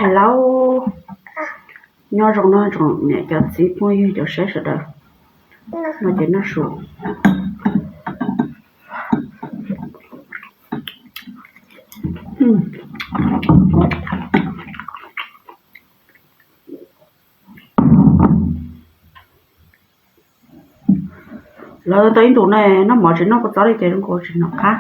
Hello, nyob zoo no tsoom niam cov txiv phooj ywg cov saib sawv daws, no ces noj su. Lawv tau ib ntus ne noj mov tsis noj kua txob li ces zoo nkaus tsis hnov qab.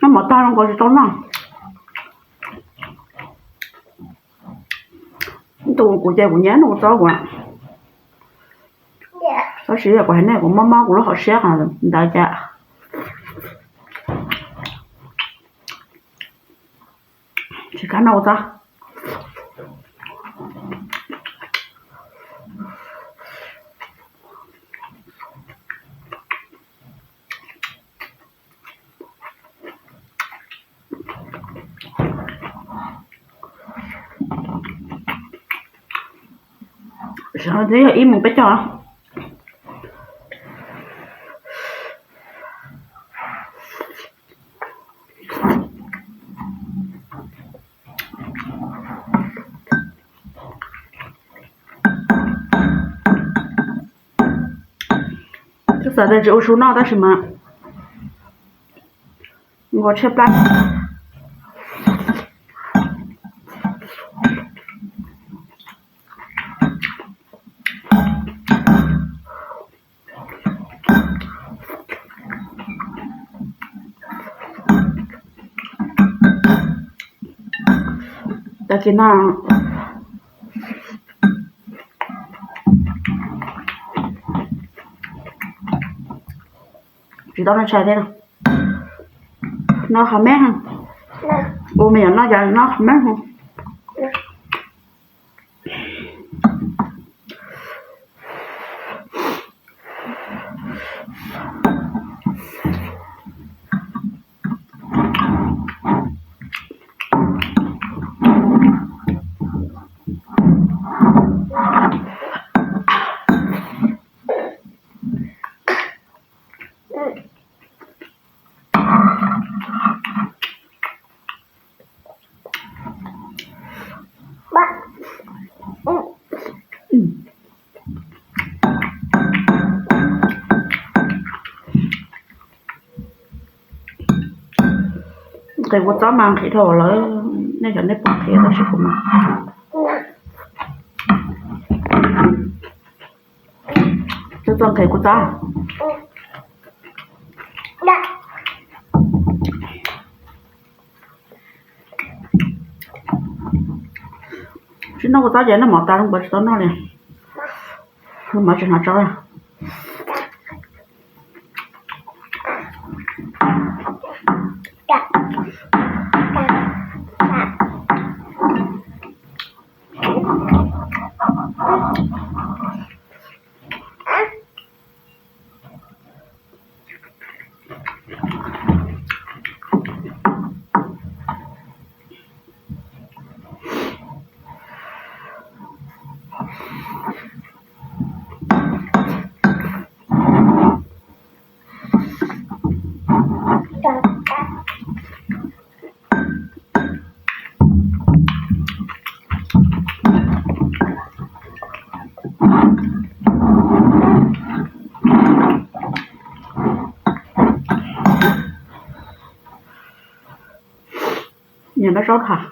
Noj mov tag zoo nkaus tsis tau noj. Ib ntus kuv ces kuv nyiam noj kua txob kuv, tab sis yog kuv hais nej kuv mob mob kuv lub hauv siab ntawd cas tsis kam noj kua txob. Sawv daws twb yog ib mus peb caug. Twb xav tias tsis ua su noj tab sis mas nkaus tshaib plab. Tag kis no tsis tau noj tshais thiab, noj qhov meej, ua me nyuam noj cas noj qhov meej. Nqhis kua txob mas nqhis dhau lawm, nej cov nej pom nqhis tab sis kuv mas txawj txawj nqhis kua txob. Tsis noj kua txob ces noj mov tas zoo nkaus tsis tau noj li, mov tsis hnov tsau li. Nyiam noj zaub tham.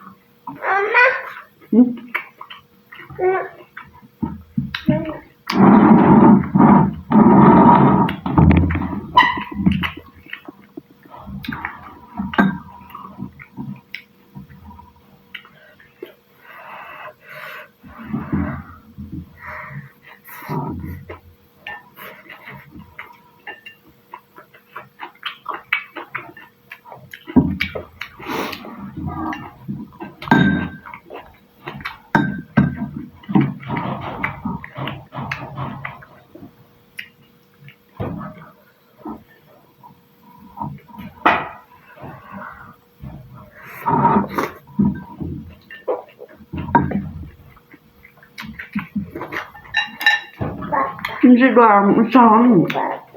Ntsis dua tsaug.